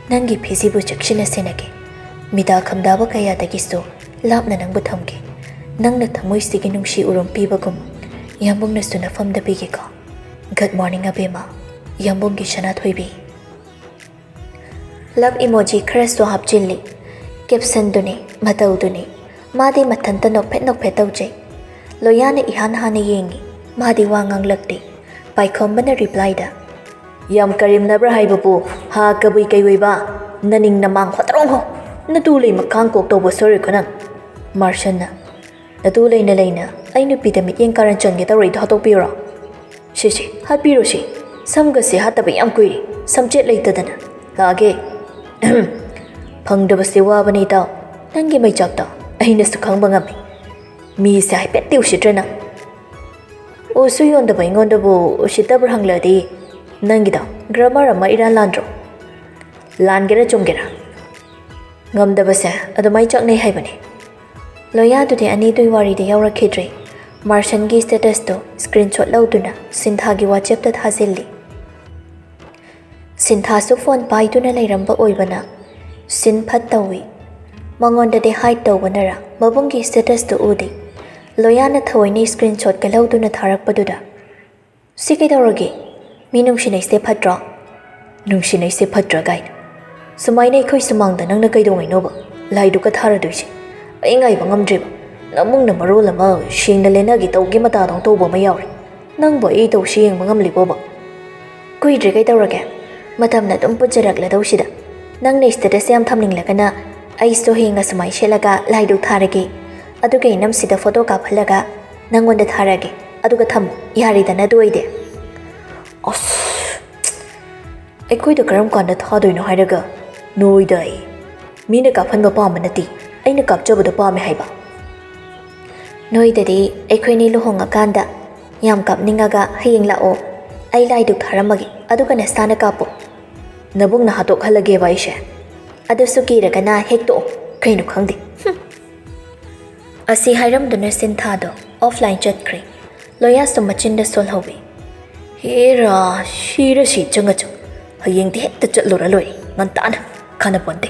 ꯅꯪꯒꯤ ꯐꯤꯖꯤꯕꯨ ꯆꯦꯛꯁꯤꯟꯅ ꯁꯦꯟꯅꯒꯦ꯫ ꯃꯤꯗꯥ ꯈꯝꯗꯥꯕ ꯀꯌꯥꯗꯒꯤꯁꯨ ꯂꯥꯞꯅ ꯅꯪꯕꯨ ꯊꯝꯒꯦ꯫ ꯅꯪꯅ ꯊꯃꯣꯏꯁꯤꯒꯤ ꯅꯨꯡꯁꯤ ꯎꯔꯨꯝ ꯄꯤꯕꯒꯨꯝ ꯌꯥꯝꯕꯨꯡꯅꯁꯨ ꯅꯐꯝꯗ ꯄꯤꯒꯦꯀꯣ꯫ Good morning, ꯑꯕꯦꯝꯃ, ꯌꯥꯝꯕꯨꯡꯒꯤ ꯁꯅꯥꯊꯣꯏꯕꯤ꯫ Love emoji ꯈꯔꯁꯨ ꯍꯥꯞꯆꯤꯜꯂꯤ꯫ Captionꯗꯨꯅꯤ, ꯃꯇꯧꯗꯨꯅꯤ꯫ ꯃꯥꯗꯤ ꯃꯊꯟꯇ ꯅꯣꯛꯐꯦꯠ ꯅꯣꯛꯐꯦꯠ ꯇꯧꯖꯩ꯫ ꯂꯣꯌꯥꯅ ꯏꯍꯥꯟ ꯍꯥꯟꯅ ꯌꯦꯡꯉꯤ꯫ ꯃꯥꯗꯤ ꯋꯥ ꯉꯥꯡꯂꯛꯇꯦ꯫ ꯄꯥꯏꯈꯣꯝꯕꯅ replyꯗ, "ꯌꯥꯝ ꯀꯔꯦꯝꯅꯕ꯭ꯔꯥ ꯍꯥꯏꯕꯕꯨ? ꯍꯥ, ꯀꯕꯨꯏ ꯀꯩꯑꯣꯏꯕ? ꯅꯅꯤꯡ ꯅꯃꯥꯡ ꯍꯣꯇ꯭ꯔꯣꯡ ꯍꯣ! ꯅꯇꯨ ꯂꯩꯃ ꯀꯥꯡ ꯀꯣꯛ ꯇꯧꯕ ꯁꯣꯏꯔꯣꯏꯀꯣ ꯅꯪ!" ꯃꯥꯔꯁꯟꯅ, "ꯅꯇꯨ ꯂꯩꯅ ꯂꯩꯅ ꯑꯩ ꯅꯨꯄꯤꯗ ꯃꯤꯠꯌꯦꯡ ꯀꯥꯔꯟ ꯆꯟꯒꯦ ꯇꯧꯔꯛꯏꯗꯣ ꯍꯥꯠꯇꯣꯛꯄꯤꯌꯨꯔꯣ? ꯁꯦ ꯁꯦ, ꯍꯥꯠꯄꯤꯔꯣ ꯁꯦ꯫ ꯁꯝꯒꯁꯦ ꯍꯥꯠꯇꯕ ꯌꯥꯝ ꯀꯨꯏꯔꯦ, ꯁꯝꯆꯦꯠ ꯂꯩꯇꯗꯅ꯫ ꯂꯥꯛꯑꯒꯦ꯫" "ꯐꯪꯗꯕꯁꯦ ꯋꯥꯕꯅꯤ ꯏꯇꯥꯎ꯫ ꯅꯪꯒꯤ ꯃꯩꯆꯥꯛꯇꯣ ꯑꯩꯅꯁꯨ ꯈꯪꯕ ꯉꯝꯃꯤ꯫ ꯃꯤꯁꯦ ꯍꯥꯏꯐꯦꯠꯇꯤ ꯎꯁꯤꯠꯇ꯭ꯔꯦ ꯅꯪ꯫ ꯎꯁꯨ ꯌꯣꯟꯗꯕ ꯑꯩꯉꯣꯟꯗꯕꯨ ꯎꯁꯤꯠꯇꯕ꯭ꯔꯥ ꯍꯪꯂꯛꯑꯗꯤ, ꯅꯪꯒꯤꯗꯣ ꯒ꯭ꯔꯥꯃꯔ ꯑꯃ ꯏꯔꯥꯟ ꯂꯥꯟꯗ꯭ꯔꯣ? ꯂꯥꯟꯒꯦꯔꯥ ꯆꯨꯝꯒꯦꯔꯥ, ꯉꯝꯗꯕꯁꯦ ꯑꯗꯨꯃꯥꯏ ꯆꯥꯛꯅꯩ ꯍꯥꯏꯕꯅꯤ꯫ ꯂꯣꯌꯥꯗꯨꯗꯤ ꯑꯅꯤꯗꯨꯒꯤ ꯋꯥꯔꯤꯗ ꯌꯥꯎꯔꯛꯈꯤꯗ꯭ꯔꯦ꯫ ꯃꯥꯔꯁꯟꯒꯤ ꯁ꯭ꯇꯦꯇꯁꯇꯣ ꯁ꯭ꯀ꯭ꯔꯤꯟꯁꯣꯠ ꯂꯧꯗꯨꯅ ꯁꯤꯟꯊꯥꯒꯤ ꯋꯥꯆꯦꯞꯇ ꯊꯥꯖꯤꯜꯂꯤ꯫ ꯁꯤꯟꯊꯥꯁꯨ ꯐꯣꯟ ꯄꯥꯏꯗꯨꯅ ꯂꯩꯔꯝꯕ ꯑꯣꯏꯕꯅ ꯁꯤꯟ ꯐꯠ ꯇꯧꯏ꯫ ꯃꯉꯣꯟꯗꯗꯤ ꯍꯥꯏꯠ ꯇꯧꯕꯅꯔ ꯃꯕꯨꯡꯒꯤ ꯁ꯭ꯇꯦꯇꯁꯇꯨ ꯎꯗꯦ꯫ ꯂꯣꯌꯥꯅ ꯊꯑꯣꯏꯅ ꯁ꯭ꯀ꯭ꯔꯤꯟꯁꯣꯠꯀ ꯂꯧꯗꯨꯅ ꯊꯥꯔꯛꯄꯗꯨꯗ, "ꯁꯤ ꯀꯩꯗꯧꯔꯒꯦ? ꯃꯤ ꯅꯨꯡꯁꯤꯅꯩꯁꯦ ꯐꯠꯇ꯭ꯔꯣ?" "ꯅꯨꯡꯁꯤꯅꯩꯁꯦ ꯐꯠꯇ꯭ꯔꯥ ꯀꯥꯏꯅ? ꯁꯨꯃꯥꯏꯅ ꯑꯩꯈꯣꯏ ꯁꯨꯃꯥꯡꯗ ꯅꯪꯅ ꯀꯩꯗꯧꯉꯩꯅꯣꯕ ꯂꯥꯏꯗꯨꯒ ꯊꯥꯔꯗꯣꯏꯁꯦ? ꯑꯩ ꯉꯥꯏꯕ ꯉꯝꯗ꯭ꯔꯦꯕ꯫ ꯅꯃꯨꯡꯅ ꯃꯔꯣꯜ ꯑꯃ ꯁꯦꯡꯅ ꯂꯦꯟꯅꯒꯦ ꯇꯧꯒꯦ ꯃꯇꯥꯗꯧ ꯇꯧꯕ ꯑꯃ ꯌꯥꯎꯔꯦ꯫ ꯅꯪꯕꯨ ꯑꯩ ꯇꯧꯁꯤ ꯌꯦꯡꯕ ꯉꯝꯂꯤꯕꯣꯕ?" "ꯀꯨꯏꯗ꯭ꯔꯦ ꯀꯩꯗꯧꯔꯒꯦ? ꯃꯇꯝꯅ ꯑꯗꯨꯝ ꯄꯨꯟꯖꯔꯛꯂꯗꯧꯁꯤꯗ꯫ ꯅꯪꯅ ꯁ꯭ꯇꯦꯇꯁ ꯌꯥꯝ ꯊꯝꯅꯤꯡꯂꯒꯅ ꯑꯩꯁꯨ ꯍꯌꯦꯡ ꯑꯁꯨꯃꯥꯏ ꯁꯦꯠꯂꯒ ꯂꯥꯏꯗꯨꯛ ꯊꯥꯔꯒꯦ꯫ ꯑꯗꯨꯒ ꯏꯅꯝꯁꯤꯗ ꯐꯣꯇꯣ ꯀꯥꯞꯍꯜꯂꯒ ꯅꯪꯉꯣꯟꯗ ꯊꯥꯔꯒꯦ꯫ ꯑꯗꯨꯒ ꯊꯝꯃꯣ꯫ ꯌꯥꯔꯦꯗꯅ ꯑꯗꯨ ꯑꯣꯏꯗꯤ?" ꯑꯁ, ꯑꯩꯈꯣꯏꯗ ꯀꯔꯝ ꯀꯥꯟꯗ ꯊꯥꯗꯣꯏꯅꯣ ꯍꯥꯏꯔꯒ ꯅꯣꯏꯗ ꯑꯩ ꯃꯤꯅ ꯀꯥꯞꯍꯟꯕ ꯄꯥꯝꯕ ꯅꯠꯇꯦ, ꯑꯩꯅ ꯀꯥꯞꯆꯕꯗꯣ ꯄꯥꯝꯃꯦ ꯍꯥꯏꯕ꯫ "ꯅꯣꯏꯗꯗꯤ ꯑꯩꯈꯣꯏꯅꯤ ꯂꯨꯍꯣꯡꯉꯀꯥꯟꯗ ꯌꯥꯝ ꯀꯥꯞꯅꯤꯡꯉꯒ ꯍꯌꯦꯡ ꯂꯥꯛꯑꯣ, ꯑꯩ ꯂꯥꯏꯗꯨꯛ ꯊꯥꯔꯝꯃꯒꯦ, ꯑꯗꯨꯒ ꯅꯁꯥꯅ ꯀꯥꯞꯄꯣ꯫ ꯅꯕꯨꯡꯅ ꯍꯥꯠꯇꯣꯛꯍꯜꯂꯒꯦꯕ ꯑꯩꯁꯦ? ꯑꯗꯨꯁꯨ ꯀꯤꯔꯒꯅ ꯍꯦꯛ ꯇꯣꯛꯑꯣ, ꯀꯩꯅꯣ ꯈꯪꯗꯦ꯫ ꯍꯨꯝ!" ꯑꯁꯤ ꯍꯥꯏꯔꯝꯗꯨꯅ ꯁꯤꯟꯊꯥꯗꯣ ꯑꯣꯐꯂꯥꯏꯟ ꯆꯠꯈ꯭ꯔꯦ꯫ ꯂꯣꯌꯥꯁꯨ ꯃꯆꯤꯟꯗ ꯁꯣꯜꯍꯧꯏ꯫ "ꯍꯦꯔꯥ, ꯁꯤꯔ ꯁꯤ ꯆꯪꯉꯆꯪ, ꯍꯌꯦꯡꯗꯤ ꯍꯦꯛꯇ ꯆꯠꯂꯨꯔ ꯂꯣꯏꯔꯦ ꯉꯟꯇꯥꯅ, ꯀꯥꯟꯅꯄꯣꯟꯇꯦ꯫